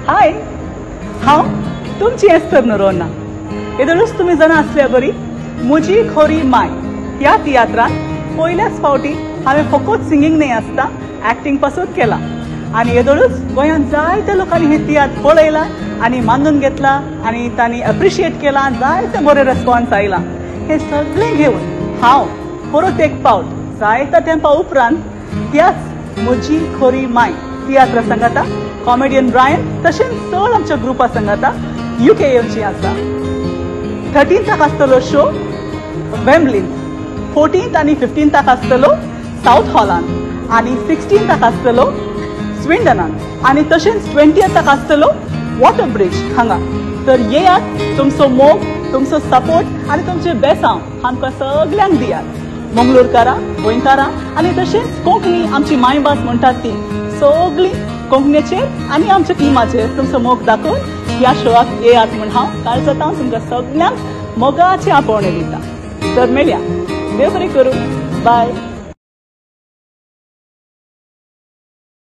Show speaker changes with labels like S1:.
S1: हाय, हांव तुमची एस्तर नोरोन्हा. येदोळूच तुमी जाणा आसल्या बरी म्हजी खोरी माय ह्या तियात्रांत पयल्याच फावटी हांवें फकत सिंगींग न्हय आसता एक्टींग पासून केला आनी येदोळूच गोंयांत जायत्या लोकांनी हे तियात्र पळयला आनी मानून घेतला आनी तांणी एप्रिशिएट केला, जायते बरे रेस्पॉन्स आयला. हे सगळें घेवन हांव परत एक पावट जायत्या तेंपा उपरांत त्याच म्हजी खोरी माय तियात्र सांगाता कॉमेडियन ब्रायन तशेंच चड आमच्या ग्रुपा सांगाता युके येवची आसा. 13ताक आसतलो शो वेम्बलीन, 14 आनी 15ताक आसतलो सावथ हॉलान आनी 16ताक आसतलो स्विंडनान आनी तशेंच 20ताक आसतलो वॉटर ब्रिज हांगा. तर येयात, तुमचो मोग, तुमचो सपोर्ट आनी तुमचे बेसांव आमकां सगल्यांक दियात. मंगळूरकारां, गोंयकारां आनी तशेंच कोंकणी आमची मायभास म्हणटात ती सगळी कोंकणीचेर आनी आमच्या टिमाचेर तुमचो मोग दाखोवन ह्या शोआक येयात म्हूण हांव काळजांत तुमकां सगल्यांक मोगाचें आपोवणें दिता. तर मेळया, देव बरें करूं, बाय.